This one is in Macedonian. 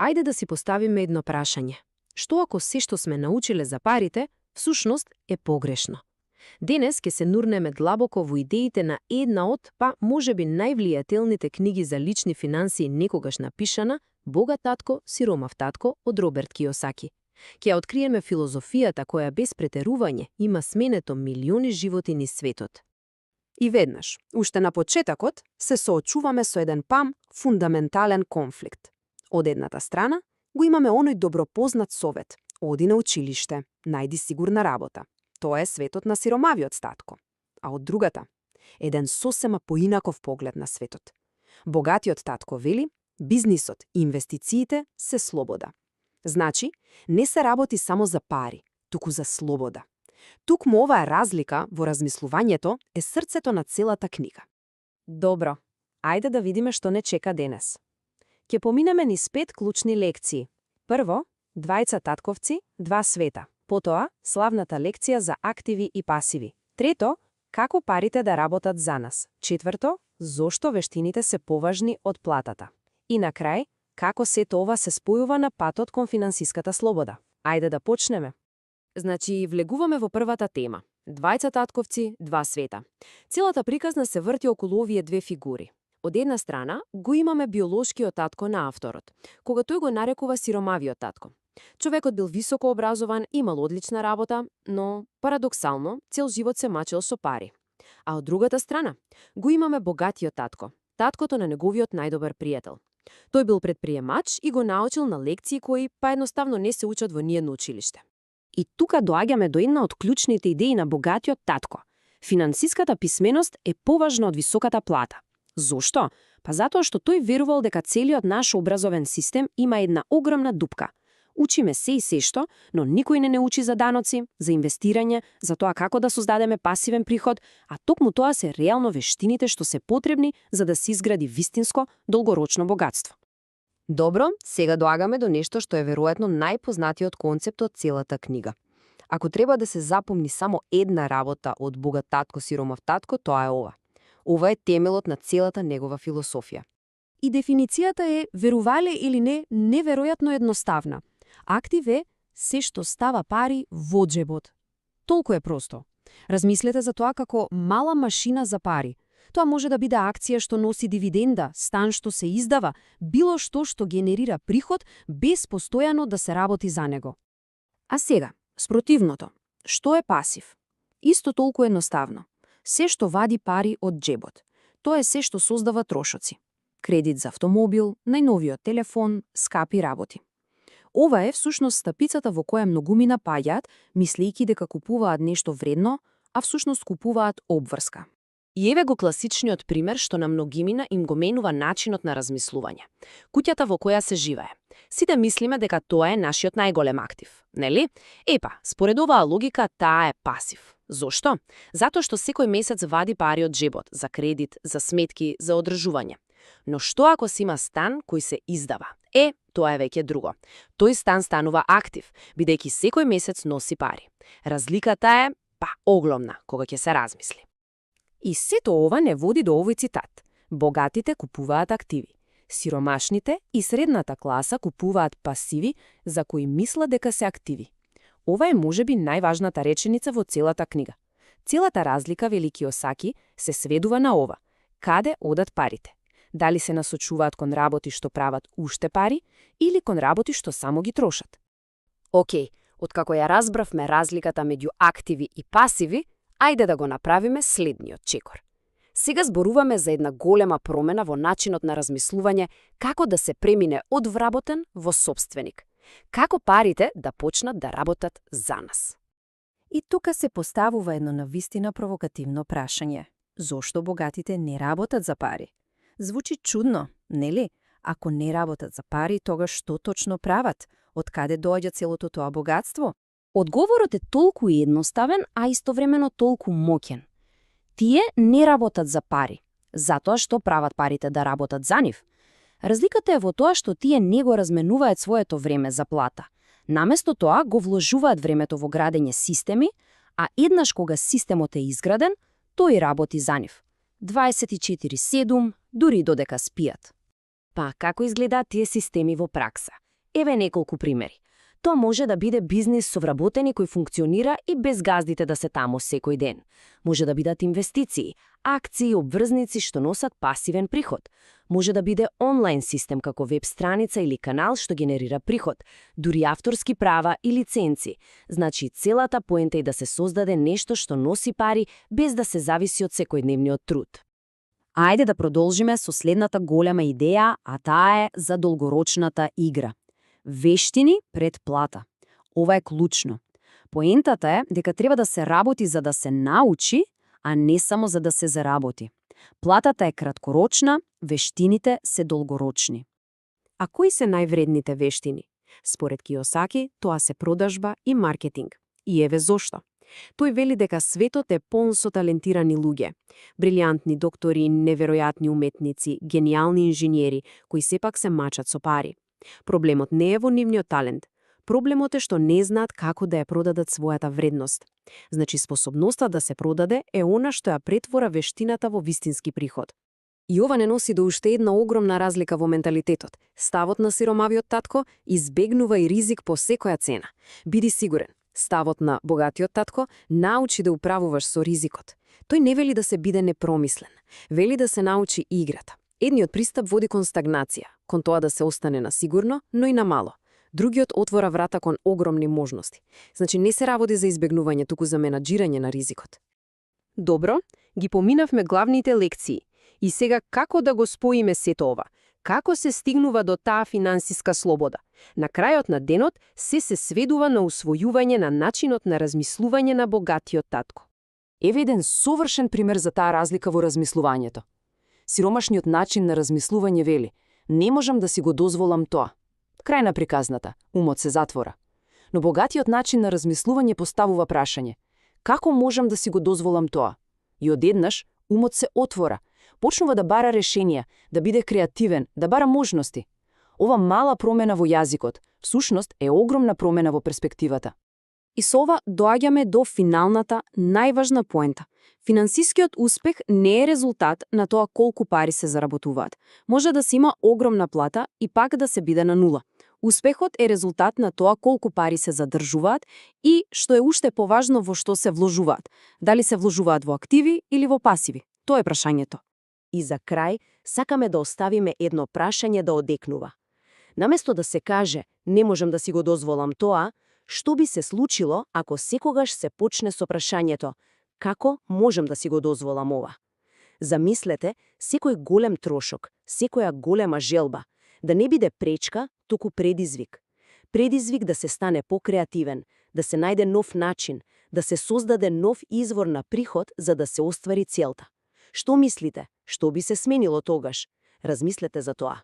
Ајде да си поставиме едно прашање. Што ако се што сме научиле за парите, всушност е погрешно? Денес ќе се нурнеме длабоко во идеите на една од, па можеби највлијателните книги за лични финансии некогаш напишана "Богат татко, сиромав татко" од Роберт Киосаки. Ќе откриеме филозофијата која без претерување има сменето милиони животи низ светот. И веднаш, уште на почетокот, се соочуваме со еден фундаментален конфликт. Од едната страна, го имаме оној добропознат совет: оди на училиште, најди сигурна работа. Тоа е светот на сиромавиот татко. А од другата, еден сосема поинаков поглед на светот. Богатиот татко вели, бизнисот и инвестициите се слобода. Значи, не се работи само за пари, туку за слобода. Тукму оваа разлика во размислувањето е срцето на целата книга. Добро, ајде да видиме што не чека денес. Ќе поминеме низ 5 клучни лекции. Прво, двајца татковци, два света. Потоа, славната лекција за активи и пасиви. Трето, како парите да работат за нас. Четврто, зошто вештините се поважни од платата. И на крај, како сето ова се спојува на патот кон финансиската слобода. Ајде да почнеме. Значи, влегуваме во првата тема. Двајца татковци, два света. Целата приказна се врти околу овие две фигури. Од една страна, го имаме биолошкиот татко на авторот, кога тој го нарекува сиромавиот татко. Човекот бил високо образован, имал одлична работа, но, парадоксално, цел живот се мачел со пари. А од другата страна, го имаме богатиот татко, таткото на неговиот најдобар пријател. Тој бил предприемач и го научил на лекции кои па едноставно не се учат во ниедно училиште. И тука доаѓаме до една од клучните идеи на богатиот татко. Финансиската писменост е поважна од високата плата. Зошто? Па затоа што тој верувал дека целиот наш образовен систем има една огромна дупка. Учиме се и сешто, но никој не учи за даноци, за инвестирање, за тоа како да создадеме пасивен приход, а токму тоа се реално вештините што се потребни за да се изгради вистинско, долгорочно богатство. Добро, сега доаѓаме до нешто што е веројатно најпознатиот концепт од целата книга. Ако треба да се запомни само една работа од Богат татко, сиромав татко, тоа е ова. Ова е темелот на целата негова философија. И дефиницијата е, верувале или не, неверојатно едноставна. Актив е се што става пари во џебот. Толку е просто. Размислете за тоа како мала машина за пари. Тоа може да биде акција што носи дивиденда, стан што се издава, било што генерира приход без постојано да се работи за него. А сега, спротивното. Што е пасив? Исто толку едноставно. Се што вади пари од џебот. Тоа е се што создава трошоци. Кредит за автомобил, најновиот телефон, скапи работи. Ова е всушност стапицата во која многумина паѓаат, мислејќи дека купуваат нешто вредно, а всушност купуваат обврска. И еве го класичниот пример што на многимина им го менува начинот на размислување. Куќата во која се живее. Сите мислиме дека тоа е нашиот најголем актив, нели? Епа, според оваа логика, таа е пасив. Зошто? Затоа што секој месец вади пари од џебот, за кредит, за сметки, за одржување. Но што ако си има стан кој се издава? Тоа е веќе друго. Тој стан станува актив, бидејќи секој месец носи пари. Разликата е, огромна, кога ќе се размисли. И сето ова не води до овој цитат. Богатите купуваат активи. Сиромашните и средната класа купуваат пасиви за кои мислат дека се активи. Ова е можеби најважната реченица во целата книга. Целата разлика, вели Киосаки, се сведува на ова. Каде одат парите? Дали се насочуваат кон работи што прават уште пари или кон работи што само ги трошат? Океј, откако ја разбравме разликата меѓу активи и пасиви, ајде да го направиме следниот чекор. Сега зборуваме за една голема промена во начинот на размислување како да се премине од вработен во собственик. Како парите да почнат да работат за нас. И тука се поставува едно навистина провокативно прашање. Зошто богатите не работат за пари? Звучи чудно, нели? Ако не работат за пари, тогаш што точно прават? Од каде доаѓа целото тоа богатство? Одговорот е толку едноставен, а истовремено толку моќен. Тие не работат за пари, затоа што прават парите да работат за нив. Разликата е во тоа што тие не го разменуваат своето време за плата. Наместо тоа го вложуваат времето во градење системи, а еднаш кога системот е изграден, тој работи за нив. 24/7, дури додека спијат. Па, како изгледаат тие системи во пракса? Еве неколку примери. Тоа може да биде бизнис со вработени кој функционира и без газдите да се тамо секој ден. Може да бидат инвестиции, акции, обврзници што носат пасивен приход. Може да биде онлайн систем како веб страница или канал што генерира приход, дури авторски права и лиценци. Значи целата поента е да се создаде нешто што носи пари без да се зависи од секојдневниот труд. Ајде да продолжиме со следната голема идеја, а таа е за долгорочната игра. Вештини пред плата. Ова е клучно. Поентата е дека треба да се работи за да се научи, а не само за да се заработи. Платата е краткорочна, вештините се долгорочни. А кои се највредните вештини? Според Киосаки, тоа се продажба и маркетинг. И еве зошто. Тој вели дека светот е полн со талентирани луѓе, брилјантни доктори, неверојатни уметници, гениални инженери, кои сепак се мачат со пари. Проблемот не е во нивниот талент. Проблемот е што не знаат како да ја продадат својата вредност. Значи, способноста да се продаде е она што ја претвора вештината во вистински приход. И ова не носи до уште една огромна разлика во менталитетот. Ставот на сиромавиот татко избегнува и ризик по секоја цена. Биди сигурен, ставот на богатиот татко научи да управуваш со ризикот. Тој не вели да се биде непромислен. Вели да се научи играта. Едниот пристап води кон стагнација, кон тоа да се остане на сигурно, но и на мало. Другиот отвора врата кон огромни можности. Значи не се работи за избегнување, туку за менаџирање на ризикот. Добро, ги поминавме главните лекции. И сега како да го споиме сето ова? Како се стигнува до таа финансиска слобода? На крајот на денот се сведува на усвојување на начинот на размислување на богатиот татко. Еве еден совршен пример за таа разлика во размислувањето. Сиромашниот начин на размислување вели: не можам да си го дозволам тоа. Крај на приказната, умот се затвора. Но богатиот начин на размислување поставува прашање: како можам да си го дозволам тоа? И одеднаш умот се отвора, почнува да бара решенија, да биде креативен, да бара можности. Ова мала промена во јазикот, всушност е огромна промена во перспективата. И со ова доаѓаме до финалната, најважна поента. Финансискиот успех не е резултат на тоа колку пари се заработуваат. Може да се има огромна плата и пак да се биде на нула. Успехот е резултат на тоа колку пари се задржуваат и, што е уште поважно, во што се вложуваат. Дали се вложуваат во активи или во пасиви? Тоа е прашањето. И за крај, сакаме да оставиме едно прашање да одекнува. Наместо да се каже, не можам да си го дозволам тоа, што би се случило ако секогаш се почне со прашањето, како можам да си го дозволам ова? Замислете, секој голем трошок, секоја голема желба, да не биде пречка, туку предизвик. Предизвик да се стане покреативен, да се најде нов начин, да се создаде нов извор на приход за да се оствари целта. Што мислите? Што би се сменило тогаш? Размислете за тоа.